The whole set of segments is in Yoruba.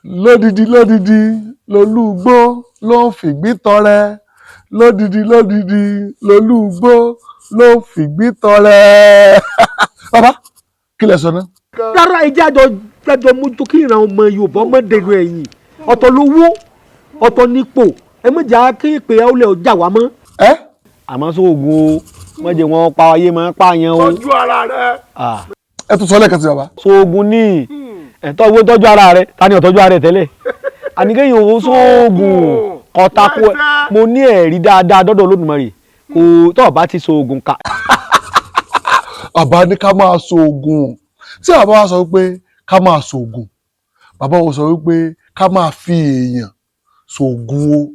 Lódìdí lódìdí lolúgbó ló ń fìgbín tọrẹ, lódìdí lódìdí lolúgbó ló ń fìgbín tọrẹ. Bàbá, kí lẹ sọ náà? Rárá, ẹ jẹ́ àjọ mójútó kí ìran ọmọ Yorùbá ọmọ dèrò ẹ̀yìn. Ọ̀tọ̀ lówó, ọ̀tọ̀ nípò. Ẹ má jà kí ìpè ọ̀lẹ̀ ọjà wá mọ́. Ẹ Àmọ́ sóògùn o, wọ́n jẹ́ wọn pa ayé máa ń pààyàn o. Tọ́jú ara rẹ. Ẹ tún sọ lẹ́ẹ̀kan sí, bàbá. Sóògùn ní ẹ̀tọ́ owó, tọ́jú ara rẹ. Ta ni ọ̀tọ́jú ara rẹ tẹ́lẹ̀? Àníkéyìn owó sóògùn kọ́tàkù. Mo ní ẹ̀rí dáadáa dọ́dọ̀ Olódùmarè kò tọ́ bá ti sóògùn ká. Bàbá ní ká máa so oògùn. Tí bàbá wa sọ wípé ká máa so oògùn, bàbá wa sọ wípé ká máa fi èèyàn so oògùn o.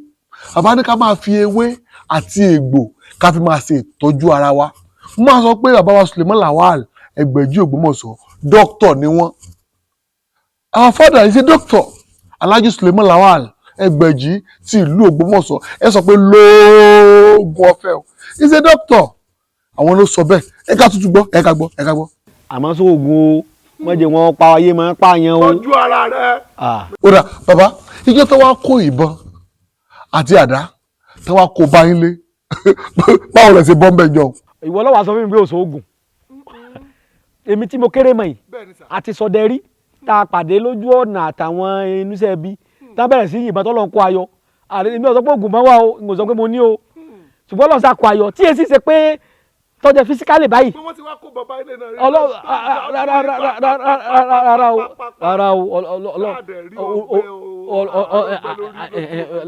Bàbá ní ká máa fi ewé àti egbò ká fi máa ṣe ìtọ́jú ara wa. Mo máa sọ pé bàbá wa Suleiman Lawal Ẹgbẹ̀jì Ògbómọ̀ṣọ́, dókítà ni wọ́n. Our father is a doctor. Alhaji Suleiman Lawal Ẹgbẹ̀jì ti ìlú Ògbómọ̀ṣọ́, ẹ sọ pé lóògùn ọ̀fẹ́ o. He is a doctor. Àwọn ló sọ bẹ́ẹ̀. Ẹ ká tútù gbọ́, ẹ ká gbọ́, ẹ ká gbọ́. Àmọ́ sóògùn o, wọ́n jẹ́ wọn pa ayé máa ń pààyàn o. Tọ́jú ara rẹ. Ó dà, bàbá, ìjọ tó wá kó ìbọn àti àdá tó wá kó bá yín lé, báwo lẹ ṣe bọ́ ń bẹ̀ jọ? Ìwọ ló wá sọ fún mi pé òṣoògùn èmi tí mo kéré mọ̀ yìí àti sọdẹ rí tá a pàdé lójú ọ̀nà àtàwọn inúṣẹ́ bí tá a bẹ̀rẹ̀ sí yìnbọn tó lọ ń kó ayọ̀. Àrẹ èmi ò sọ pé oògùn máa wà o, n ò sọ pé mo ní o, ṣùgbọ́n lọ́n sá kó ayọ̀ tí èsì ṣe pé tọ́jà physically báyìí. Pé wọ́n ti wá kó bàbá ilé náà rí. Ọlọ́ rárá o, rárá o. Ọlọ́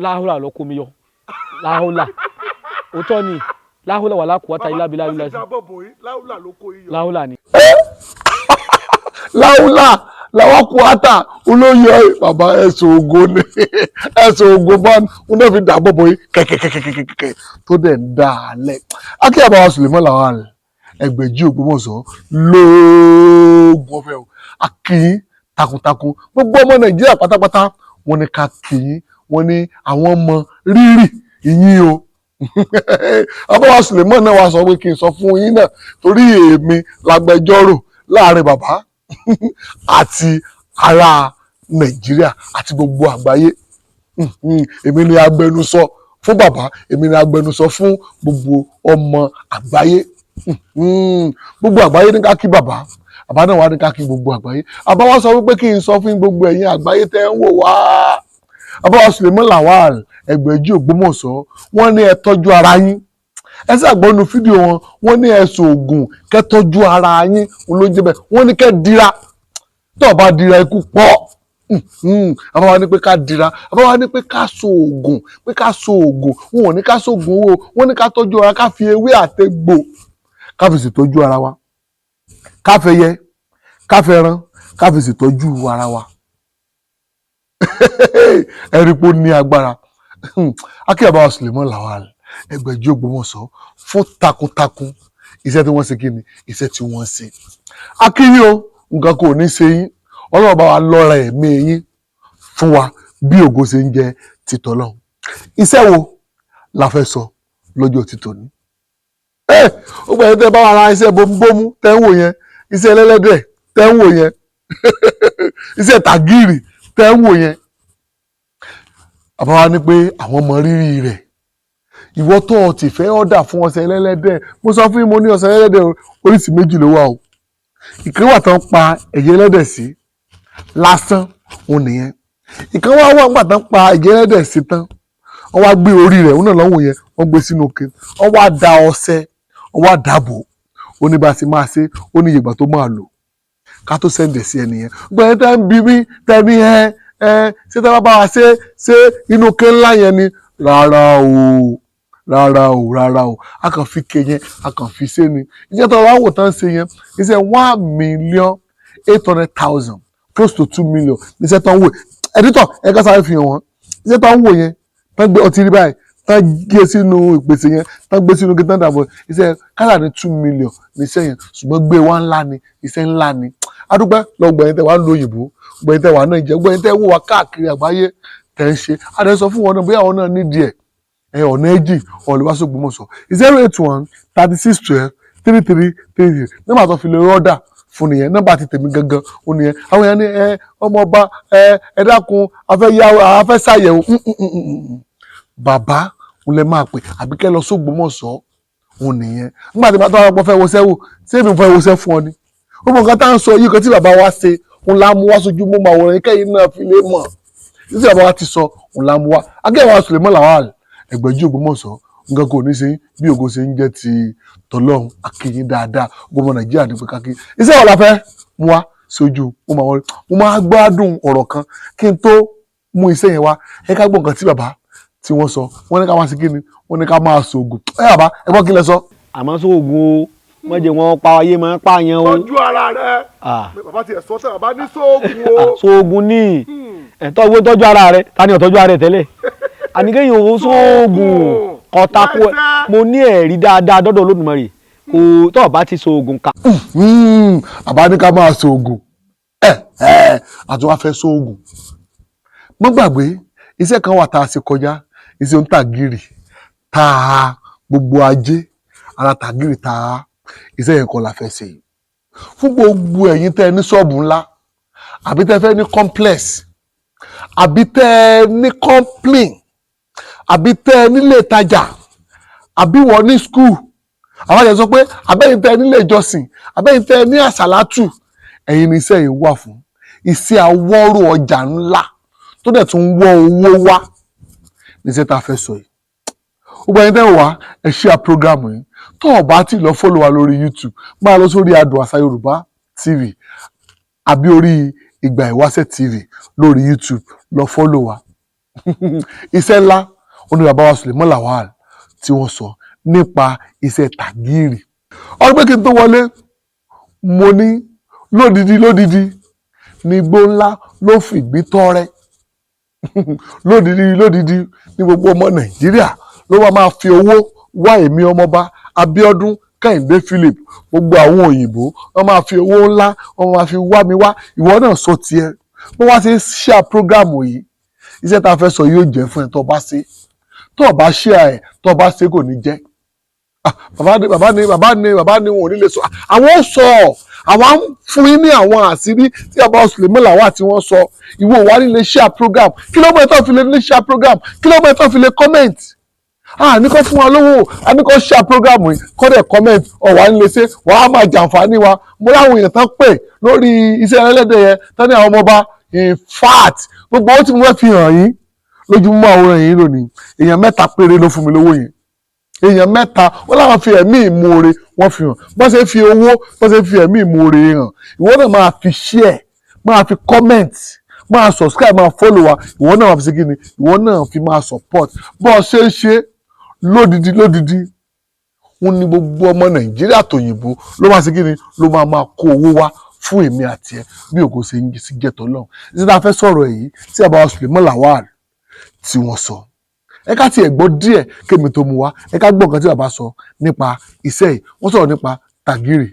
láhùlà ló kó mi yọ. Láhùlà, òótọ́ ni, láhùlà wà lákùúwátà ilá bílá bílá sí. Láwùlà ló kó iyọ̀. Láhùlà ni. Láwùlà làwọn kú ata olóyè. Bàbá, ẹsùn ògo ni, ẹsùn ògo bá ń náà fi dàbọ̀ bọ̀ yìí kẹ̀kẹ̀kẹ̀kẹ̀kẹ̀ tó dẹ̀ ń dà á lẹ̀. Akíyàbá wa Suleiman Lawal Ẹgbẹ̀jì Ògbómọ̀ṣọ́, lóògùn ọ̀fẹ́ o. Akíyín takuntakun. Gbogbo ọmọ Nàìjíríà pátápátá, wọ́n ní ká kíyín, wọ́n ní àwọn ọmọ rírì ìyín o. Bàbá wa Suleiman náà wá sọ pé kí n sọ fún yín náà, torí èmi lágbẹjọ́rò láàrin bàbá àti ará Nàìjíríà àti gbogbo àgbáyé. Èmi ni agbẹnusọ fún bàbá, èmi ni agbẹnusọ fún gbogbo ọmọ àgbáyé. Gbogbo àgbáyé ní ká kí bàbá. Bàbá náà wá ní ká kí gbogbo àgbáyé. Bàbá wa sọ wípé kí n sọ fún gbogbo ẹ̀yin àgbáyé tẹ́ ń wò wá, bàbá wa Suleiman Lawal Ẹgbẹ̀jì Ògbómọ̀ṣọ́, wọ́n ní ẹ tọ́jú ara yín. Ẹ ṣàgbọ́nu fídíò wọn, wọ́n ní ẹ ṣoògùn kẹ́ tọ́jú ara yín. Òun ló jẹ́ bẹ́ẹ̀. Wọ́n ní kẹ́ dira. Tó o bá dira, ikú pọ̀. Bàbá wa ní pé ká dira. Bàbá wa ní pé ká ṣoògùn, pé ká ṣoògùn. Wọn ò ní ká ṣoògùn owó, wọ́n ní ká tọ́jú ara, ká fi ewé àtegbò ká fi ṣètọ́jú ara wa, ká fẹyẹ, ká fẹran, ká fi ṣètọ́jú ara wa. Ẹ̀rí pé ó ní agbára. Akíyàbá wa Suleiman Lawal Ẹgbẹ̀jì Ògbómọ̀ṣọ́ fún takuntakun iṣẹ́ tí wọ́n ṣe. Kí ni iṣẹ́ tí wọ́n ṣe? Akíyín o, nǹkan kò ní ṣe yín. Ọlọ́run bá wa lọ́ra ẹ̀mí yín fún wa bí ògo ṣe ń jẹ́ títọ́ lọ́hùn. Iṣẹ́ wo la fẹ́ sọ lọ́jọ́ títọ́ ní? Ẹ ó gbà yẹn, tẹ́ bá wa ra iṣẹ́ bómúbómú tẹ́ ń wò yẹn, iṣẹ́ ẹlẹ́lẹ́dẹ̀ tẹ́ ń wò yẹn, iṣẹ́ tàgìrì tẹ́ ń wò yẹn, bàbá wa ní pé àwọn mọ rírì rẹ̀. Ìwọ tó o ti fẹ́ ọ̀dà fún ọṣẹ ẹlẹ́lẹ́dẹ̀, mo sọ fún yín, mo ní ọṣẹ ẹlẹ́dẹ̀ oríṣi méjì ló wà o. Ìkan wà tán pa ẹ̀jẹ̀ ẹlẹ́dẹ̀ sí lásán, òun nìyẹn. Ìkan wà wà nígbà tán pa ẹ̀jẹ̀ ẹlẹ́dẹ̀ sí tán, wọ́n wá gbé orí rẹ̀, òun náà lọ́wọ́ yẹn, wọ́n gbé sínú òkè, wọ́n wá da ọṣẹ, wọ́n wá dàbò. Ó ní bá a ṣe máa ṣe, ó ní ìgbà tó máa lò ká tó send ẹ̀ sí ẹni yẹn. Gbọ́dọ̀ tẹ́ ń bi mí, tẹ́ ní ẹ ẹ ṣé tẹ́ bá bá wa ṣe, ṣé inú ké ńlá yẹn ni? Rárá o, rárá o, rárá o. A kàn fi ké yẹn, a kàn fi ṣe ni. Iṣẹ́ tó wá wò tán ṣe yẹn, iṣẹ́ 1,800,000, close to 2 million iṣẹ́ tó ń wò. Editor, ẹ ká sáré fi hàn wọ́n iṣẹ́ tó ń wò yẹn, tán gbé ọtí rí báyìí, tán gé sínú ìpèsè yẹn, tán gbé sínú kí tán dàbọ̀. Iṣẹ́ kálà ní 2 million ní iṣẹ́ yẹn, ṣùgbọ́n gbé wá ńlá ni, iṣẹ́ ńlá ni. Adúpẹ́ lọ́gbọ̀n yẹn tẹ́ wàá ń lo òyìnbó, gbọ̀n yẹn tẹ́ wàá náà jẹ́, gbọ̀n yẹn tẹ́ wò wá káàkiri àgbáyé tẹ́ ń ṣe. Adé sọ fún wọn náà, bóyá àwọn náà nídìí ẹ̀ ẹ̀ ọ̀nà ẹ̀jì ọ̀lẹ́wàsógbòmọ̀sọ̀, 08136123333, nígbà tó fi lè rọ́dà. Fún nìyẹn, nọ́mbà ti tèmi gangan ó nìyẹn. Àwọn èèyàn ní ẹ ọmọọba, ẹ dákun, afẹ́ yá, afẹ́ ṣàyẹ̀wò. Bàbá òun lè máa pè àbí kẹ́ lọ sógbómọ̀ṣọ́, òun nìyẹn. Nígbà tí bàbá wa fẹ́ wọṣẹ́ wò, ṣé èmi fẹ́ wọṣẹ́ fún ọ ni? Ó mọ nǹkan tá à ń sọ yìí kan tí bàbá wa ṣe, òun là ń mú wá sójú mọ́ màwòrán yìí kẹ́yìn náà fi lè mọ̀. Títí bàbá wa ti sọ, òun là ń mú wá. Akẹ́wà Suleiman Lawal Ẹgbẹ̀jú Ògbómọ̀ṣọ́, nǹkan kò ní ṣe bí ògo ṣe ń jẹ́ ti tọlọ́run. Akínyìn dáadáa, gbogbo Nàìjíríà ní pé kákí. Iṣẹ́ wọn la fẹ́ mú wá sójú mo máa wọlé. Mo máa gbádùn ọ̀rọ̀ kan kí n tó mú iṣẹ́ yẹn wá. Ẹ ká gbọ́ nǹkan tí bàbá tí wọ́n sọ. Wọ́n ní ká máa ṣe kí ni? Wọ́n ní ká máa ṣoògùn. Ẹ bàbá, ẹ gbọ́ kí lẹ sọ. Àmọ́ sóògùn o, wọ́n jẹ́ wọn pa ayé máa ń pààyàn o. Tọ́jú ara rẹ. Bàbá tiẹ̀ sọ tẹ́, bàbá ní sóògùn o. Sóògùn ní ẹ̀tọ́ owó, tọ́jú ara rẹ. Ta ni ọ̀tọ́jú ara rẹ tẹ́lẹ̀? Àníkéyìn owó sóògùn kọ́tàkù. Mo ní ẹ̀rí dáadáa dọ́dọ̀ Olódùmarè kò tọ́ bá ti sóògùn ká. Bàbá ní ká máa sóògùn ẹ ẹ àti wàá fẹ́ sóògùn. Mo gbàgbé iṣẹ́ kan wà tá a ṣe kọjá, iṣẹ́ ń tàgìrì tá a gbogbo ajé ara tàgìrì tá a. Iṣẹ́ yẹn kọ́ la fẹ́ ṣe yìí. Fún gbogbo ẹ̀yin tẹ́ ẹ ní ṣọ́ọ̀bù ńlá, àbí tẹ́ ẹ fẹ́ ní complex, àbí tẹ́ ẹ ní complain, àbí tẹ́ ẹ nílé ìtajà, àbí wọ́n ní school, àwọn àjẹ sọ pé àbẹ́yìn tẹ́ ẹ nílé ìjọsìn, àbẹ́yìn tẹ́ ẹ ní àsàlátù, ẹ̀yin ní iṣẹ́ yìí wà fún. Iṣẹ́ awọ́rò ọjà ńlá tó dẹ̀ tún wọ́ owó wá níṣẹ́ tá a fẹ́ sọ yìí. Gbogbo ẹ̀yin tẹ́ wá, ẹ share program yìí. Tó o bá ti lọ follow wa lórí YouTube, máa lọ sórí Adùn Àṣà Yorùbá TV àbí orí Ìgbà Ìwáṣẹ̀ TV lórí YouTube, lọ follow wa. Iṣẹ́ ńlá oní bàbá wa Suleiman Lawal tí wọ́n sọ nípa iṣẹ́ tàgírì. Ọdún pé kí n tó wọlé, mo ní lódìdí lódìdí ní igbó ńlá ló fìgbín tọrẹ, lódìdí lódìdí ní gbogbo ọmọ Nàìjíríà ló wá máa fi owó wá èmi ọmọọba Abíọ́dún Kẹ́hìndé Philip. Gbogbo àwọn òyìnbó, wọ́n máa fi owó ńlá, wọ́n máa fi wá mi wá. Ìwọ náà sọ tiẹ̀ bó wá ṣe share program yìí. Iṣẹ́ tá a fẹ́ sọ yóò jẹ́ fún ẹ tó bá ṣe. Tó bá share ẹ, tó bá ṣe, kò ní jẹ́. Bàbá ni, bàbá ni, bàbá ni, bàbá ni, wọn ò ní lè sọ. Àwọn sọ, àwọn á fún yín ní àwọn àṣírí tí bàbá Suleiman Lawal tí wọ́n sọ. Ìwọ wà ní lè share program. Kí ló mọ̀ ẹ́ tó fi lè ní share program? Kí ló mọ̀ ẹ́ tó fi lè comment? Ah, ní kó fún wa lówó, a ní kó share program yìí, kó dẹ̀ comment. Ọ̀wá ń lè ṣe, wàá máa jàǹfààní wa. Mo láwọn èèyàn tán pè lórí iṣẹ́ ẹlẹ́dẹ̀ yẹn tán ní àwọn ọmọọba. In fact, gbogbo owó tí mo fẹ́ fi hàn yín lójúmọ́ àwòrán yìí lónìí, èèyàn mẹ́ta péré ló fún mi lówó yẹn. Èèyàn mẹ́ta, wọ́n láwọn fi ẹ̀mí ìmoore wọ́n fi hàn. Bọ́n ṣe fi owó, bọ́n ṣe fi ẹ̀mí ìmoore hàn, ìwọ náà máa fi share, máa fi comment, máa subscribe, máa follow wa. Ìwọ náà máa fi ṣe kí ni? Ìwọ náà fi máa support. Bọ́ ọ ṣe ń ṣe lódidi lódidi, wọn ní gbogbo ọmọ Nàìjíríà tòyìnbó ló máa ṣe kí ni? Ló máa máa kó owó wá fún èmi àti ẹ bí ògo ṣe ń sí jẹ́ tọ́lọ́run. Títí tá a fẹ́ sọ̀rọ̀ èyí tí àbá Suleiman Lawal tí wọ́n sọ, ẹ ká tiẹ̀ gbọ́ díẹ̀ kémi tó mu wá. Ẹ ká gbọ́ nǹkan tí bàbá sọ nípa iṣẹ́ yìí. Wọ́n sọ̀rọ̀ nípa tàgírì,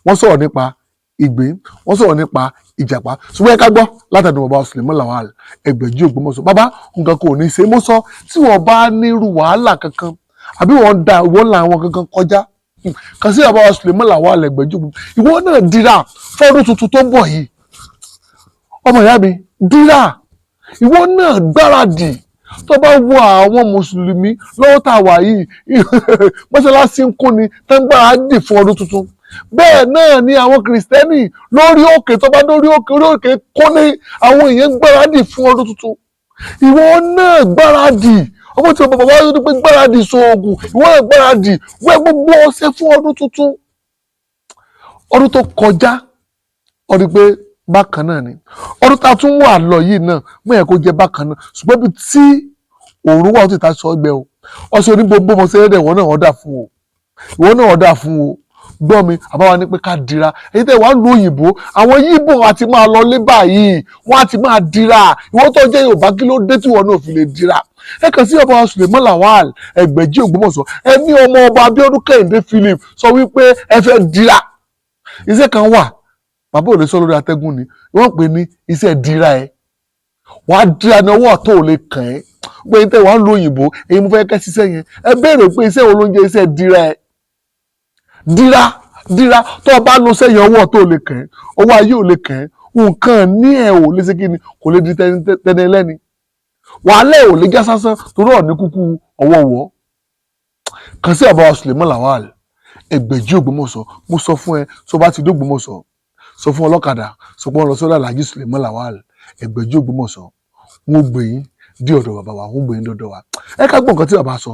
wọ́n sọ̀rọ̀ nípa ìgbín, wọ́n sọ̀rọ̀ nípa ìjàpá, ṣùgbọ́n ẹ ká gbọ́ látẹnu bàbá Suleiman Lawal Ẹgbẹ̀jí Ògbómọ̀ṣọ́. Bàbá, nǹkan kò ní ṣe. Mo sọ tí wọ́n bá nírú wàhálà kankan àbí wọ́n da ìwọ́n la àwọn kankan kọjá, kàn sí bàbá Suleiman Lawal Ẹgbẹ̀jí Ògbómọ̀ṣọ́. Ìwọ náà dira fọ́dún tuntun tó ń bọ̀ yìí. Ọmọ ìyá mi, dira, ìwọ náà gbáradì. Tó bá wo àwọn mùsùlùmí lọ́wọ́ tá a wà yìí, mọ́ṣáláṣí ń kún ni tó ń gbáradì fún ọdún tuntun. Bẹ́ẹ̀ náà ni àwọn kìrìsìtẹ́nì lórí òkè, tó bá dórí òkè, orí òkè kún ní àwọn èèyàn gbáradì fún ọdún tuntun. Ìwọ náà gbáradì. Ọmọ tí bàbá wa yóò pé gbáradì sóògùn, ìwọ náà gbáradì, wẹ́ gbogbo ọṣẹ fún ọdún tuntun. Ọdún tó kọjá, ọdún pé bákan náà ni ọdún tá a tún wà lọ yìí náà mọ̀ yẹ kó jẹ́ bákan náà, ṣùgbọ́n bí tí òòrùn wà ó ti ta sọ ọgbẹ́ o. Ọṣẹ onígbòǹgbò mọ̀ sẹ́yẹ́dẹ̀, ìwọ náà ọ̀dà fún o, ìwọ náà ọ̀dà fún o. Gbọ́ mi, àbáwá ní pé ká dira. Èyí tẹ́ wàá lu òyìnbó, àwọn yíbò àti máa lọ lé báyìí, wọ́n á ti máa dira. Ìwọ tó jẹ́ Yorùbá, kí ló dé tí ìwọ náà fi lè dira? Ẹ kàn sí ọba Suleiman Lawal Ẹgbẹ̀jí Ògbómọ̀ṣọ́. Ẹ ní ọmọ ọba Abíọ́dún Kẹ́hìndé Philip sọ wípé ẹ fẹ́ dira. Iṣẹ́ kan wà, bàbá ò lè sọ lórí atẹ́gùn ni wọ́n pè ní iṣẹ́ dira. Ẹ wàá dira ní ọwọ́ ọ̀tọ̀ ò lè kàn ẹ́ pé tẹ́ wàá lu òyìnbó. Èyí mo fẹ́ kẹ́ ṣiṣẹ́ yẹn, ẹ béèrè pé iṣẹ́ wo ló ń jẹ́ iṣẹ́ dira. Ẹ dira. Dira tó o bá nu sẹ́yìn ọwọ́ tó o lè kàn ẹ́, ọwọ́ ayé ò lè kàn ẹ́, nǹkan ní ẹ̀ ò lè ṣe kí ni, kò lè di tẹni ẹlẹ́ni. Wàhálà ẹ̀ ò lè já sásán torí ọ̀ní kúkú ọwọ́ wọ́. Kàn sí bàbá wa Suleiman Lawal Ẹgbẹ̀jì Ògbómọ̀ṣọ́. Mo sọ fún ẹ, tó bá ti dé Ògbómọ̀ṣọ́, sọ fún ọlọ́kadà, sọ pé wọ́n lọ sọ́dọ̀ Alhaji Suleiman Lawal Ẹgbẹ̀jì Ògbómọ̀ṣọ́. Wọ́n gbé yín dé ọ̀dọ̀ bàbá wa, wọ́n gbé yín dọ̀dọ̀ wa. Ẹ ká gbọ́ nǹkan tí bàbá sọ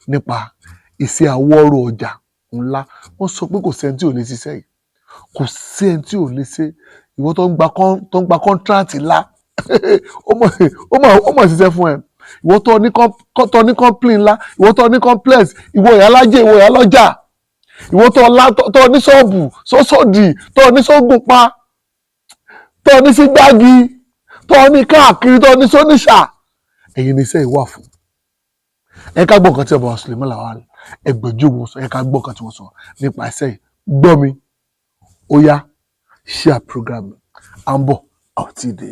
nípa iṣẹ́ àwọ̀rò ọjà ńlá. Wọ́n sọ pé kò sẹ́ni tí ò lè ṣiṣẹ́ yìí, kò sẹ́ni tí ò lè ṣe. Ìwọ tó ń gba kọ́ńtíráàtì ńlá, ó mọ̀ ṣiṣẹ́ fún ẹ. Ìwọ tó ní kọ́ńplìn ńlá, ìwọ tó ní complex, ìwọ ìyá alájẹ, ìwọ ìyá lọ́jà, ìwọ tó ní ṣọ́ọ̀bù sọ́sọ́dì, tó ní sógun pa, tó ní sí gbági, tó ní káàkiri, tó ní sóníṣà, ẹ̀yin ní iṣẹ́ ìwà fún. Ẹ ká gbọ́ nǹkan tí bàbá Suleiman Lawal Ẹgbẹ̀jì Ògbómọ̀ṣọ́, ẹ ká gbọ́ nǹkan tí wọ́n sọ nípa iṣẹ́ yìí. Gbọ́ mi, ó yá, share program, à ń bọ̀ àti ìdè.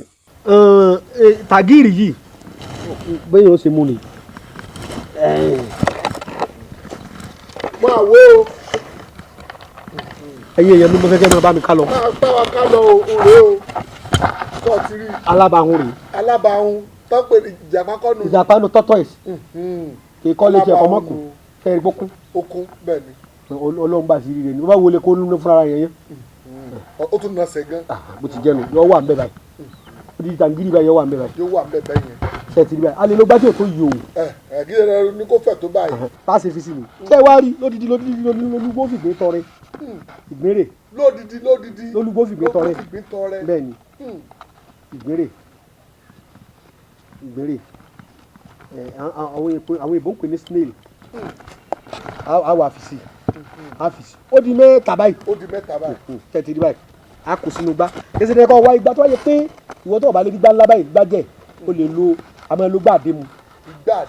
Tàgírì yìí bẹ́ẹ̀ yóò ṣe mú ni. Máa wo ẹ̀yin èèyàn mi, mo fẹ́ kẹ́ máa bá mi ká lọ. Máa bá wa ká lọ òré o, tó ti rí. Alábàáhùn rèé. Alábàáhùn tó ń pè ní ìjàpá kọ́nù. Ìjàpá nu tortoise. Kì í kọ́ létí ẹ̀kọ́ mọ́kù kẹ́rin pókún. Okun bẹ́ẹ̀ ni. Ọlọ́run bá sì rí rẹ̀ ni wọ́n bá wọlé kó nínú fúnra rẹ̀ yẹn. Ó tún nà sẹ̀ gan. Bó ti jẹnu yọ wà ń bẹ báyìí, ó di tàǹgìrì báyìí, yọ wà ń bẹ báyìí. Yóò wà ń bẹ bẹ́ẹ̀ yẹn. Ṣe ti rí báyìí, a lè lo gbájú tó yìí o. Ẹ ẹ kí ẹ ní kó fẹ̀ tó báyìí. Tá a ṣe fi sí mi. Ṣé wàá rí lódìdí lódìdí lólúgbó fìgbé tọrẹ ìgbérè. Lódìdí lódìdí lólúgbó fìgbé tọrẹ bẹ́ẹ̀ ni ìgbérè ìgbérè àwọn èèbó ń pè ní snail. A wà fi sí, a fi sí, ó di mẹ́ta báyìí. Ó di mẹ́ta báyìí. Tẹ̀tẹ̀ rí báyìí, a kò sínú gbá kẹsì ní ẹ̀kọ́ wá igbá tó wáyé pé ìwọ tó bá lè gbá ńlá báyìí gbá jẹ́, o lè lo àmọ́ ló gbá àdému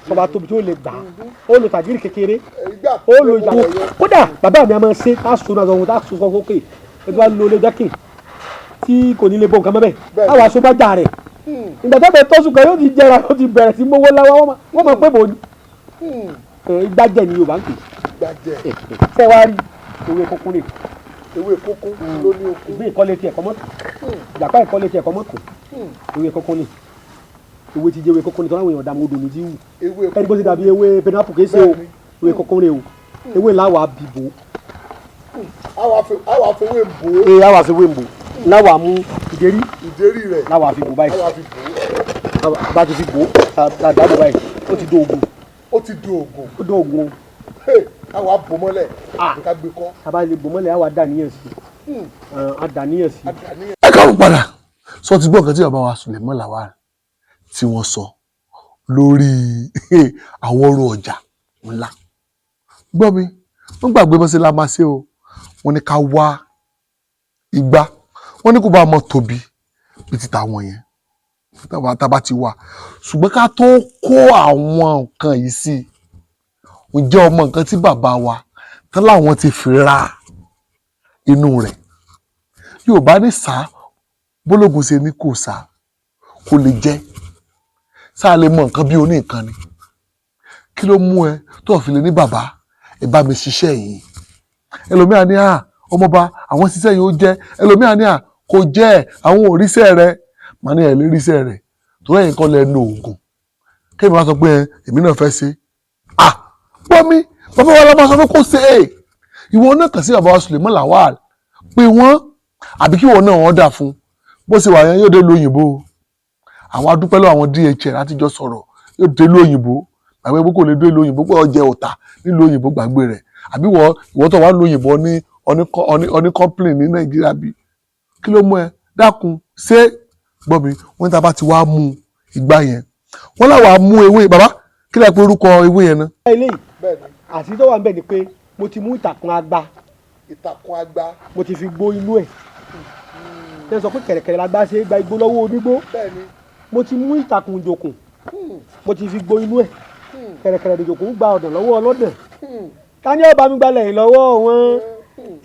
tọba tóbi tó lè gbà, ó lo tàgírí kékeré, ó lo ìgbà. Kódà bàbá mi a máa ṣe tá a so náà sọ tá a so sọ sókè, ẹ tó bá lo lè jákè tí kò ní lè bọ nǹkan mọ́ bẹ́ẹ̀, á wàá so bá jà rẹ̀. Ìgbà tó bẹ tọ́sùn kan yóò ti jẹrà, yóò ti bẹ̀rẹ̀ sí mówó láwá, wọ́n máa pé bò ní. Ìgbàjẹ ni Yorùbá ń pè. Ìgbàjẹ. Ṣé wàá rí ewé kókó rè? Ewé kókó ló ní okun. Ìgbín ìkọ́lé tiẹ̀ kọ́ mọ́tò, ìjàpá ìkọ́lé tiẹ̀ kọ́ mọ́tò. Ewé kókó ni, ewé ti jẹ́ ewé kókó ni tọ́lá àwọn èèyàn dààmú odò ní ti wù. Ẹni bó ti dàbí ewé pineapple kìí ṣe o, ewé kókó rè o, ewé làwà bìbò. Àwa fi ewé ń bò. Ee, àwa fi ewé ń bò, láwa mú ìdérí. Ìdérí rẹ̀. Láwa fi bò báyìí. Àwa fi bò. Bá ti fi bò, tàdá bò báyìí, ó ti do ògùn. Ó ti do ògùn. Ó do ògùn. Àwa bò mọ́lẹ̀. Ká gbé kọ́. Àbá lè bò mọ́lẹ̀, àwa dà níyàn sí. A dà níyàn sí. Ẹ káàbọ̀ padà. Sọ ti gbọ́ nǹkan tí bàbá wa Suleiman Lawal tí wọ́n sọ lórí àwọn ọrọ̀ ọjà ńlá. Gbọ́ mi, wọ́n gbàgbé bó ṣe la máa ṣe o. Wọ́n ní ká wá igbá, wọ́n ní kó bá mọ tóbi bí ti tàwọn yẹn tá bá ti wà, ṣùgbọ́n ká tó kó àwọn nǹkan yìí sí i, ǹjẹ́ ọmọ nǹkan tí bàbá wa tán láwọn ti fi ra inú rẹ̀? Yorùbá ní sá bólógun ṣe ní kò sá kò lè jẹ́ sáà lè mọ nǹkan bí oní nǹkan ni. Kí ló mú ẹ tó fi lè ní bàbá ẹ bá mi ṣiṣẹ́ yìí? Ẹlòmíà ní à ọmọọba àwọn ṣiṣẹ́ yìí ó jẹ́, ẹlòmíà ní à kò jẹ́, àwọn òríṣẹ́ rẹ màá ní ẹ̀ lè ríṣẹ́ rẹ̀ tó ẹ̀yìn kan lẹ nu oògùn. Kéèmí wá sọ pé èmi náà fẹ́ ṣe à gbọ́ mi, bàbá wa la máa sọ pé kó ṣe é. Ìwọ náà kàn sí bàbá wa Suleiman Lawal pé wọ́n àbí kí ìwọ náà wọ́n dà fún bó ṣe wà yẹn, yóò dé lóyìnbó. Àwọn adúpẹ́ lọ́wọ́ àwọn DHL àtijọ́ sọ̀rọ̀, yóò dé lóyìnbó. Gbàgbé pé kò lè dé lóyìnbó pé ọjẹ́ ọ̀tà nílùú òyìnbó, gbàgbé rẹ̀. Àbí ìwọ tó wà lóyìnbó ní oní complain ní Nàìjíríà bí kí ló mú ẹ dákun ṣé? Gbọ́ mi, wọ́n ní tá a bá ti wá mú igbá yẹn, wọ́n láwa mú ewé bàbá, kí lè pe orúkọ ewé yẹn náà. Eléyìí àti tó wà ń bẹ̀ ni pé mo ti mú ìtàkùn àgbà. Ìtàkùn àgbà. Mo ti fi gbó inú ẹ̀. Ṣé sọ pé kẹ̀rẹ̀kẹ̀rẹ̀ la gbá ṣe gba igbó lọ́wọ́ onígbó? Mo ti mú ìtàkùn ìjòkùn, mo ti fi gbó inú ẹ̀. Kẹ̀rẹ̀kẹ̀rẹ̀ ìjòkùn gba ọ̀dàn lọ́wọ́ ọlọ́dàn. Ta ni ó bá mi gbalẹ̀ yìí lọ́wọ́ wọn?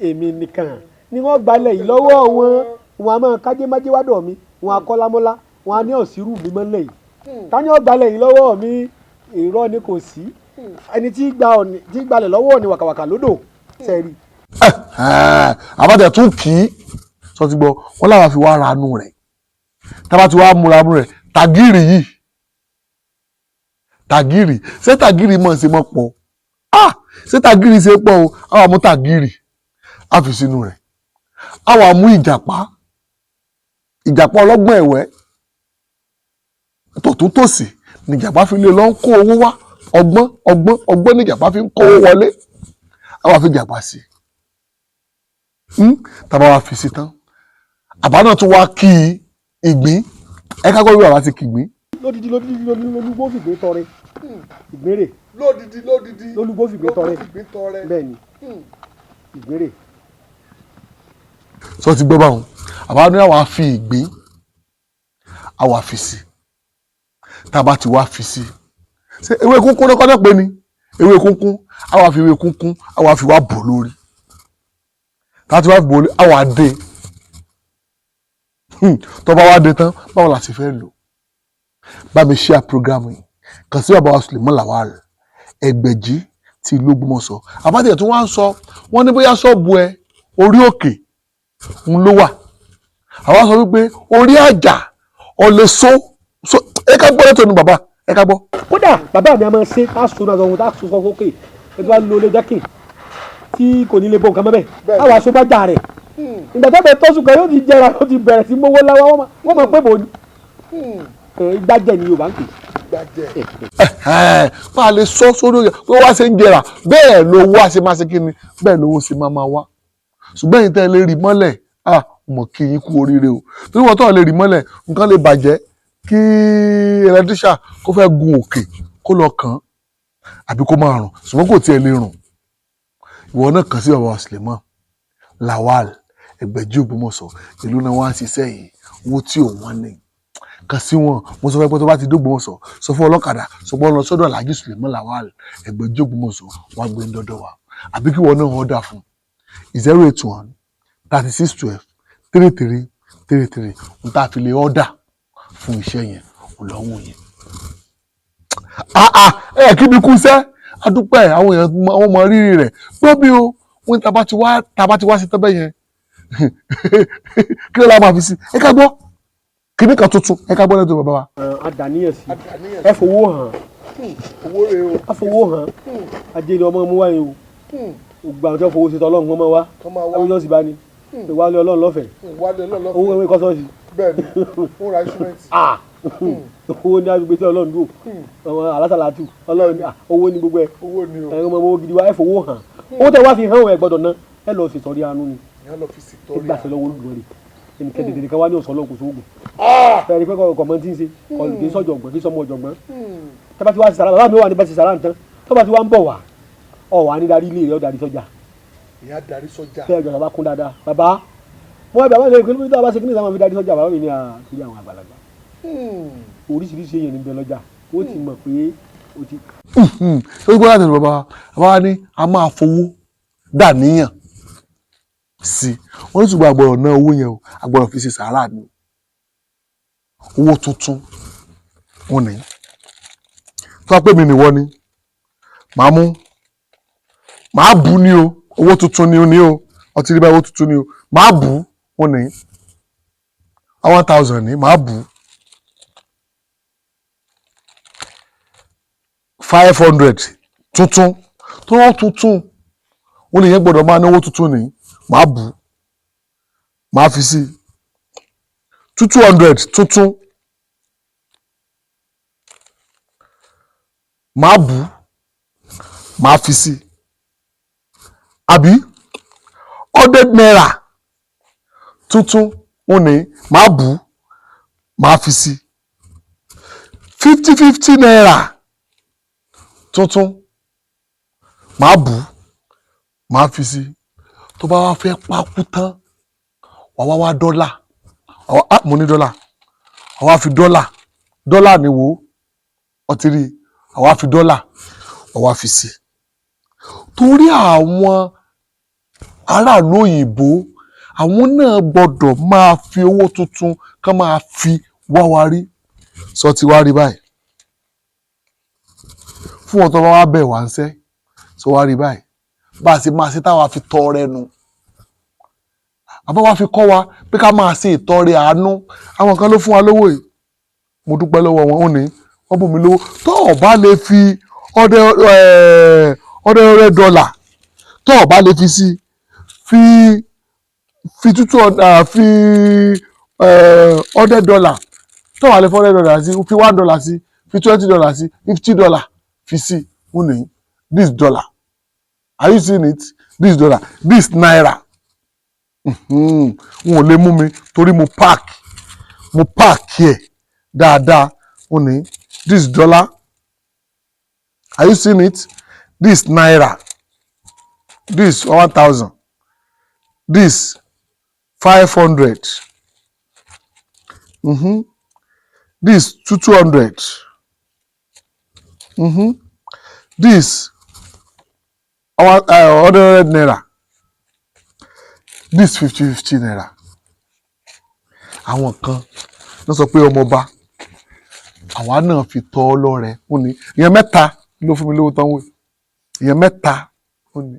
Èmi nìkan ni wọ́n gbalẹ̀ yìí lọ́wọ́ wọn. Wọn a máa kájé májé wádọ̀ mi, wọn a kọ́lámọ́lá, wọn a ní ọ̀sírù mi mọ́lẹ̀ yìí. Ta ni ó gbalẹ̀ yìí lọ́wọ́ mi? Irọ́ ni, kò sí ẹni tí gbalẹ̀ lọ́wọ́ ni wàkàwàkà lódò sẹ́rí. Àbátẹ̀ tún kì í sọ ti gbọ́ wọn làwọn fi wá ranú rẹ̀. Tábà tí wàá múra mú rẹ̀ tàgìrì yìí, tàgìrì ṣé tàgìrì mọ̀ ṣe mọ̀ pọ̀? Ah, ṣé tàgìrì ṣe pọ̀ o? Àwọn àmú tàgìrì á fi sínú rẹ̀, àwọn àmú ìjàpá, ìjàpá ọlọ́gbọ́n ẹ̀wẹ́ tọ̀tún tòsì níjàpá fi lè lọ ń kó owó wá. Ọgbọ́n ọgbọ́n ọgbọ́n níjàpá fi ń kó owó wọlé. Àwọn àfi jàpá sí i, tàbá wa fi sí tán, àbá náà tún wá kí ìgbín. Ẹ ká gbọ́ bí bàbá ti kì ìgbín. Lódìdí lódìdí lólúgbó fìgbé tọrẹ ìgbérè. Lódìdí lódìdí. Lólúgbó fìgbé tọrẹ. Fìgbé tọrẹ. Bẹ́ẹ̀ ni, ìgbérè. Sọ ti gbọ́ báwọn àbá ní àwọn àfi ìgbín, àwọn àfi sí. Tá a bá ti wá fi sí, ṣé ewé kúnkún náà kọ́nà pé ni ewé kúnkún? Àwọn àfi ewé kúnkún, àwọn àfi wá bò lórí. Tá a ti wá bò lórí, àwọn àdé. Tó bá wá dé tán, báwo la ṣe fẹ́ lò? Bá mi share program yìí, kàn sí bàbá wa Suleiman Lawal Ẹgbẹ̀jì ti ìlú Ògbómọ̀ṣọ́. Àbátẹ̀ tí wọ́n á sọ wọ́n ní bóyá ṣọ́ọ̀bù ẹ orí òkè ń ló wà. Àwa sọ wípé orí àjà ọ̀lẹ́ so so. Ẹ ká gbọ́ lẹ́tọ̀ ni bàbá, ẹ ká gbọ́. Kódà bàbá mi a máa ṣe tá a sọ náà ohun tá a sọ sókè, ẹ tó bá lo ilé jákè tí kò ní lè bọ nǹkan mọ́ bẹ́ẹ̀, àwọn aṣọ bá jà rẹ̀. Ìgbà tó bẹ tọ́sùn kan yóò ti jẹrà, yóò ti bẹ̀rẹ̀ sí mówó láwá. Wọ́n máa pé bò ní ìgbàjẹ́ ni Yorùbá ń pè. Bá a lè sọ sórí òye pé wá ṣe ń jẹrà, bẹ́ẹ̀ lówó a ṣe máa ṣe kí ni, bẹ́ẹ̀ lówó ṣe máa máa wá. Ṣùgbọ́n ẹ̀yin tẹ́ ẹ lè rí mọ́lẹ̀, ah, mọ̀ kí yín kú oríire o, torí wọ́n tó lè rí mọ́lẹ̀, nǹkan lè bàjẹ́ kí electrician kó fẹ́ gun òkè kó lọ kàn án àbí kó máa rùn, ṣùgbọ́n kò tiẹ̀ lè rùn. Ìwọ náà kàn sí bàbá Suleiman Lawal Ẹgbẹ̀jì Ògbómọ̀ṣọ́. Ìlú náà wá ń ṣiṣẹ́ yìí, owó tí ò wọ́n ní. Kàn sí wọn. Mo sọ fún ẹ pé tó bá ti dé Ògbómọ̀ṣọ́, sọ fún ọlọ́kadà, sọ pé ó lọ sọ́dọ̀ Alhaji Suleiman Lawal Ẹgbẹ̀jì Ògbómọ̀ṣọ́, wàá gbé ń dọ́dọ̀ wa, àbí kí wọn náà order fún 08136123333. N tá a fi lè order fún iṣẹ́ yẹn òlọ́wọ́ yẹn. Ẹ kí mi kú iṣẹ́, adúpẹ́. Àwọn èèyàn wọ́n mọ rírì rẹ̀ gbọ́ bí o. Wọ́n ní tá bá ti wá sí tẹ́bẹ̀ yẹn, kí ló la máa fi sí? Ẹ ká gbọ́ kíní kan tuntun, ẹ ká gbọ́ lẹ́tọ̀ bàbá wa. Àdàníyàn sí ẹ fowó hàn. Owó rẹ o. Ẹ fowó hàn. Ajé ni ọmọ mú wáyé o. Gbogbo àwọn tí wọ́n fowó ṣe tọ́lọ́run kọ́ mọ́ wá. Ẹwọ́n yóò sì bá ní ìwálé Ọlọ́run lọ́fẹ̀ẹ́. Ìwálé Ọlọ́run lọ́fẹ̀ẹ́. Owó ewé kọ́sọ́ọ̀sì. Bẹ́ẹ̀ni, fún ra instrument. Owó ní agbègbè tí Ọlọ́run dùn ọmọ alásàlátù Ọlọ́run, owó ní gbogbo ẹ. Owó ni o. Ẹ ọmọ owó gidi wa, ẹ fowó hàn. Owó tẹ wá fi hàn, ẹ gbọ́dọ̀ ná, ẹ lọ sí sọrí àánú ni. Ìyẹn lọ fi sí torí. Ẹ gbàṣẹ lọ́wọ́ Olódùmarè. Ẹnìkan dèdè kan wá ní ọ̀sán lọ́kùn sóògùn fẹ́ẹ́ pé kọ̀ mọ́ tí ń ṣe kì í sọ̀jọ̀gbọ́n, kì í sọmọ ọ̀jọ̀gbọ́n. Tẹ́ bá ti wá sí sàrà, bàbá mi wà ní bá ti sàrà nǹkan, tó bá ti wá ń bọ̀ wá, ọ̀ wà ní darí ilé rẹ̀, ọ̀ darí sọ́jà. Ìyá darí sọ́jà. Bẹ́ẹ̀ jọ̀ọ́ bá kún dáadáa. Bàbá mo wá bàbá mi kí ló bá ṣe kí ní sáwọn fi darí sọ́jà? Bàbá mi ní àtúndì àwọn àgbàlagbà oríṣiríṣi èèyàn níbẹ̀ lọ́jà, ó ti mọ̀ pé ó ti. Ó gbọ́dọ̀ àti bàbá wa ní a máa fowó dà níyàn sí wọ́n ní, ṣùgbọ́n àgbọ̀rọ̀ ná owó yẹn o, àgbọ̀rọ̀ fi ṣe sàárà ni owó tuntun wọn ní. Tó bá pè mí nìwọ ni màá mú, màá bù ní o. Owó tuntun ni o ní o, ọtí rí báyìí, owó tuntun ni o, màá bù wọn ní 1,000 ní, màá bù 500 tuntun tó wọ́n tuntun wọn lè yẹn gbọ́dọ̀ máa ní owó tuntun ní, màá bù, màá fi sí 200 tuntun, màá bù, màá fi sí àbí ₦100 tuntun wọn ní, màá bù, màá fi sí ₦50 tuntun, màá bù, màá fi sí. Tó bá wá fẹ́ pákú tán, wà wá wá dọ́là. Mo ní dọ́là, wà wá fi dọ́là, dọ́là ni wò ó, ọtí rí, wà wá fi dọ́là, wà wá fi sí. Torí àwọn aráàlú òyìnbó, àwọn náà gbọ́dọ̀ máa fi owó tuntun kán máa fi wá wa rí. Sọ ti wá rí báyìí fún wọn tó bá wá bẹ̀ wá ń sẹ́, sọ wá rí báyìí. Bá a ṣe máa ṣe táwa fi tọrẹ nu, àbá wa fi kọ́ wa pé ká máa ṣe ìtọrẹ àánú. Àwọn kan ló fún wa lówó yìí, mo dúpẹ́ lọ́wọ́ wọn. Ó ní wọ́n bùn mí lówó. Tó o bá lè fi ọdẹ ọdẹ ọdẹ dọ́là, tó o bá lè fi sí, fi tútù fi $100, tó o bá lè fi $100 sí, fi $1 sí, fi $20 sí, $50 fi sí. Ó ní this dollar, are you seeing it? This dollar, this naira. Wọn ò lè mú mi torí mo pack ẹ̀ dáadáa. Ó ní this dollar, are you seeing it? This naira, this 1,000, this 500, this 200, this 100 naira, this 50 50 naira. Àwọn kan ló sọ pé ọmọọba àwa náà fi tọ́ ọ lọ́rẹ. Ó ní ìyẹn mẹ́ta ló fún mi lówó tán wò. Ìyẹn mẹ́ta, ó ní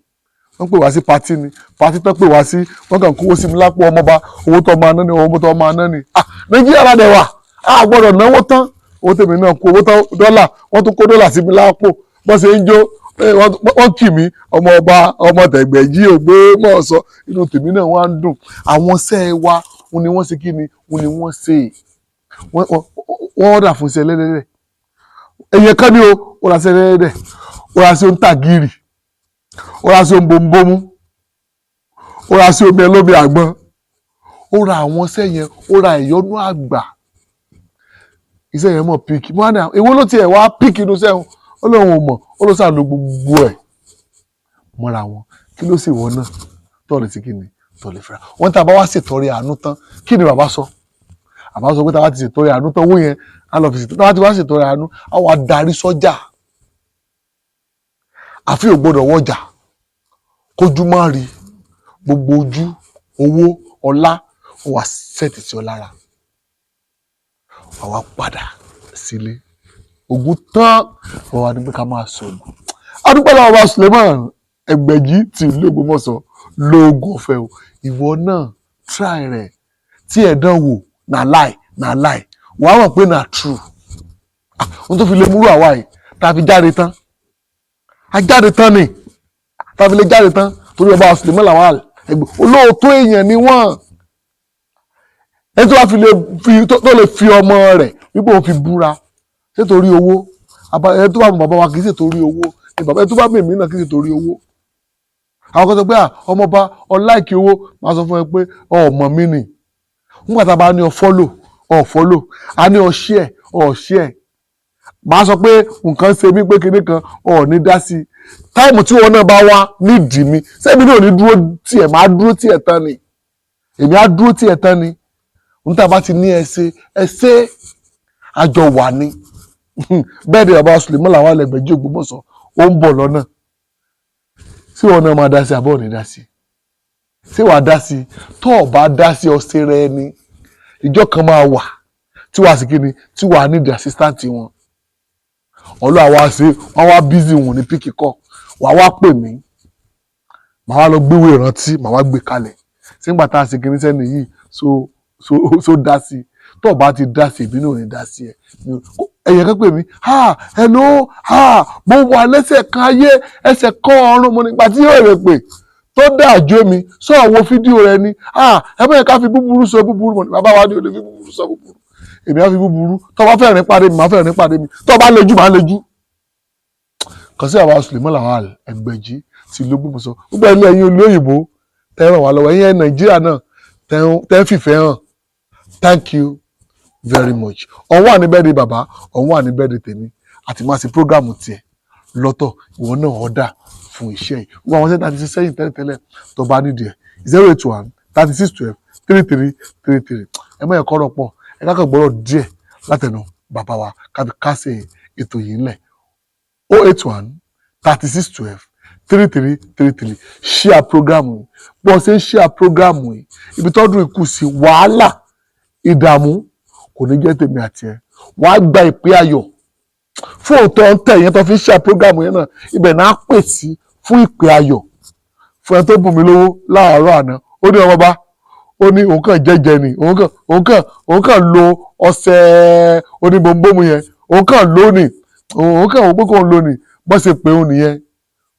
wọ́n pè wá sí party ni. Party tán pè wá sí, wọ́n kàn kówó sí mi lápò. Ọmọọba, owó tó máa ná ni, owó tó máa ná ni. Ah, Nàìjíríà ládẹ wà, á gbọ́dọ̀ náwó tán. Owó tèmi náà kó owó tán dọ́là, wọ́n tún kó dọ́là sí mi lápò. Bọ́n ṣe ń jó, wọ́n kì mí, ọmọ ọba, ọmọ tẹ̀gbẹ̀jì ògbé mọ̀ sọ. Inú tèmi náà wá ń dùn. Àwọn ṣẹ́ wa, òun ni wọ́n ṣe kí ni, òun ni wọ́n ṣe. Wọ́n ọ̀dà fún iṣẹ́ ẹlẹ́dẹ̀. Èèyàn kan ní o, ó ra sí ẹlẹ́dẹ̀, ó ra sí oúntàgìrì, ó ra sí ombombómú, ó ra sí omi ẹlómi àgbọn, ó ra àwọn iṣẹ́ yẹn, ó ra ìyọ́nú àgbà. Iṣẹ́ yẹn mọ̀ pick. Mo wá ní èwo ló tiẹ̀ wá pick inú iṣẹ́ wọn? Ó lóun ò mọ̀, ó ló sà lo gbogbo ẹ̀ mọ́ra wọn. Kí ló sì wọ́n náà tọ́ọ̀lù sí? Kí ni tọ́ọ̀lù fẹ́ra wọ́n? Tá a bá wá ṣètọrẹ àánú tán, kí ni bàbá sọ? Bàbá sọ pé tá a bá ti ṣètọrẹ àánú tán, owó yẹn á lọ fi ṣètọrẹ. Tá a bá ti wá ṣètọrẹ àánú, á wà darí sọ́jà. Àfi ò gbọ́dọ̀ wọjà kójú má rí. Gbogbo ojú owó ọlá, ó wà sẹ́ẹ̀tì sí ọ lára, wà wá padà sílé. Ògùn tán, wọ́n wá ní pé ká máa sọ ògùn. Adúpẹ́ lọ́wọ́ bá Suleiman Ẹgbẹ̀jì tí ìlú Ògbómọ̀ṣọ́ lóògùn ọ̀fẹ́ o. Ìwọ náà try rẹ̀ tí ẹ̀ dán wò. Na lie, na lie, wàá mọ̀ pé na true. Ah, ohun tó fi lè múrò àwa yìí tá a fi jáde tán, a jáde tán ni tá a fi lè jáde tán, torí ọba Suleiman Lawal ẹgbẹ́ olóòótọ́ èèyàn ni wọ́n. Ẹni tó bá fi lè fi tó lè fi ọmọ rẹ̀ wípé òun fi búra, ṣé torí owó? Ẹni tó bá mọ bàbá wa, kì í ṣe torí owó ni bàbá. Ẹni tó bá mèmí náà, kì í ṣe torí owó. Àwọn kan sọ pé ọmọọba ọláìkí owó. Máa sọ fún ẹ pé ọmọ mi nì. Nígbà tá a bá ní ọ follow, ọ follow, a ní ọ share, ọ share. Màá sọ pé nǹkan ṣe mí pé kinní kan ọ̀ ní dá sí i. Time tí wọn náà bá wá nídìí mi, sẹ́mi náà ò ní dúró tiẹ̀? Máa dúró tiẹ̀ tán ni, èmi á dúró tiẹ̀ tán ni. Níta bá ti ní ẹ ṣe, ẹ ṣe, àjọ wà ní. Bẹ́ẹ̀ ni bàbá Suleiman Lawal Ẹgbẹ̀jì Ògbómọ̀ṣọ́, ó ń bọ̀ lọ́nà. Sí wọn náà máa dá sí, àbọ̀ ò ní dá sí? Ṣé wàá dá sí? Tó o bá dá sí, ọ̀sẹ̀ rẹ ni. Ìjọ kan máa wà tí wàá sí kíni, tí wàá need assistant wọn. Ọlọ́ àwa ṣe wọ́n wá busy, wọn ní pick call. Wàá wá pè mí, màá wá lọ gbéwèé ìrántí, màá wá gbé kalẹ̀ sígbà tá a ṣe kíní sẹ́ni yìí. So dá sí. Tó o bá ti dá sí, èmi náà ò ní dá sí ẹ. Ẹ̀yẹ kan pè mí, "Ha, hello, ha, mo wà lẹ́sẹ̀ kan ayé, ẹsẹ̀ kan ọ̀run." Mo nígbà tí yóò rẹ̀ pè tó dá àjò mi sọ wo fídíò rẹ ni. "Ah, ẹ bẹ́ẹ̀ ká fi búburú sọ búburú." Mọ̀ ní bàbá wa ní olè fi búburú sọ búburú, èmi á fi búburú. Tó bá fẹ́ rìn pàdé mi, màá fẹ́ rìn pàdé mi. Tó bá lejú, màá lejú. Kàn sí àwa Suleiman Lawal Ẹgbẹ̀jì tí ìlú Ògbómọ̀ṣọ́. Gbogbo ẹ̀yin ẹ̀yin olóyìnbó tẹ́ ràn wá lọ́wọ́, ẹ̀yin Nàìjíríà náà tẹ́ fìfẹ́ hàn, thank you very much. Òun wà ní birthday bàbá, òun wà ní birthday tèmi, àti máa ṣe program tiẹ̀ lọ́tọ̀. Ìwọ náà ọ̀dà fún iṣẹ́ yìí, gbogbo àwọn sẹ́ńtà ti ṣe sẹ́yìn tẹ́lẹ̀tẹ́lẹ̀, tó bá nídìí ẹ̀, 08136123333. Ẹ má yẹ kọ́rọ̀ pọ̀, ẹ kákan gbọ́rọ̀ díẹ̀ látẹnu bàbá wa kábi kásẹ̀ ètò yìí ńlẹ̀. 08136123333. Share program yìí. Bó o ṣe ń share program yìí, ibi tọ́dún ikú sí, wàhálà, ìdààmú kò ní jẹ́ tèmi àti ẹ̀. Wàá gba ìpè ayọ̀ fún òótọ́ ń tẹ̀ yẹn tó fi ń share program yẹn náà. Ibẹ̀ náà pè sí fún ìpè ayọ̀. Fún ẹ tó bùn mí lówó láàárọ̀ àná, ó ní ọmọ bá ó ní òun kàn jẹ́jẹ́ ni, òun kàn lo ọṣẹ oníbòǹbòmù yẹn, òun kàn lò ní, òun kàn wò pé kóun lò ní bọ́n ṣe pé òun nìyẹn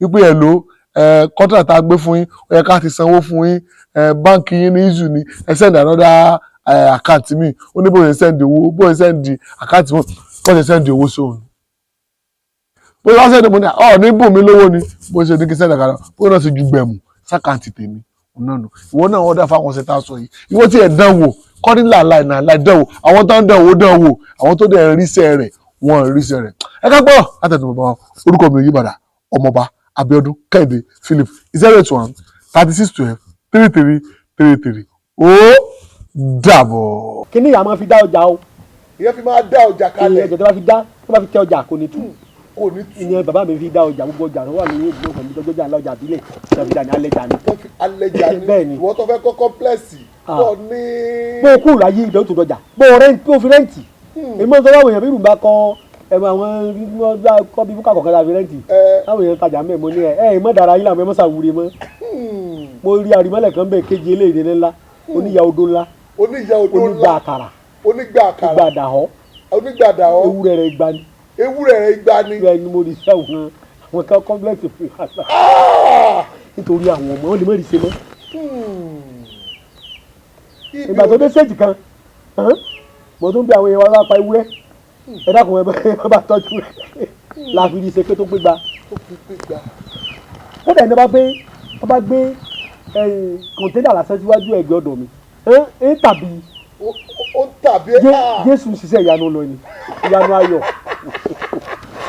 wípé ẹ̀ ló ẹ̀ contract tá a gbé fún yín, ó yẹ ká ti sanwó fún yín, ẹ̀ báǹkì yín ní issue ni, ẹ send another account mi. Ó ní bó ṣe send owó, bó ṣe send account mi, bó ṣe send owó sóun, bó ṣe wá send mo ní ọ ní bùn mí lówó ni, bó ṣe ní kí send account, bó náà ṣe ju gbẹ̀mù sí account tèmi náà nù. Ìwọ náà wọ́n dá fáwọn ọ̀sẹ̀ tá a sọ yìí, ìwọ tí ẹ̀ dán wò kọ́ ní làlàì náà láì dán wò. Àwọn tó ń dán wò dán wò, àwọn tó dẹ̀ ríṣẹ́ rẹ̀, wọ́n ríṣẹ́ rẹ̀. Ẹ ká gbọ́ látẹnu bàbá wa. Orúkọ mi ò yí padà, Ọmọọba Abíọ́dún Kẹ́hìndé Philip. 08136123333. Ó dàbọ̀. Kíní ìyá máa fi dá ọjà o. Ìyẹn fi máa dá ọjà ìyẹn kalẹ̀. ọjà tó bá fi dá, tó bá fi tẹ ọjà, kò ní tú. Kò ní tú. Ìyẹn bàbá mi fi dá ọjà. Gbogbo ọjà tó wà ní ìlú ọ̀sán mi, tọ́jú ọjà ńlá, ọjà àbílẹ̀ tó fi dá ní alẹ́ jà ní. Tó fi alẹ́jà ní. Bẹ́ẹ̀ ni. Ìwọ tó fẹ́ kọ́ complex Ah. tó ní. Bó o kúrò láyé, ìdánwò tó dọjà, bó o rent, bó o fi rent. Èmi máa ń sọ fáwọn èèyàn bí irun bá kọ́ ẹ̀mọ àwọn kọ́ bí búkà kọ̀ọ̀kan la fi rent. Táwọn èèyàn tajà mẹ́, mo ní ẹ ẹ mọ́ dára yín làwọn ẹ mọ́ sàwúre mọ́. Mo rí àrímọ́lẹ̀ kan bẹ́ẹ̀ kéje eléyìí ńlá, oníyà odó ńlá. Oníyà odó onígbà ńlá. Àkàrà. Onígbà àkàrà. Ìgbà àdàhọ́. Onígbà àdàhọ́. Ewúrẹ́ rẹ̀ igba ni. Ewúrẹ́ rẹ̀ igba ni. Bẹ́ẹ̀ ni mo rí sí àwọn kan complex fún wa nítorí àwọn ọmọ wọn lè mọ̀ rí ṣe mọ́. Ìgbà tó dé stage kan hàn, mo tún bí àwọn èèyàn wa bá pa ewúrẹ́, ẹ dákun, ẹ bá tọ́jú rẹ̀ la fi rí ṣe pé tó gbégbá. Ó fi gbégbá. Kódà ẹni bá gbé, wọ́n bá gbé container lásán síwájú ẹ̀gbẹ́ ọ̀dọ̀ mi ẹ̀ tàbí Ó ń tàbí. Jésù ń ṣiṣẹ́ ìyanu lọ ni, ìyanu ayọ̀.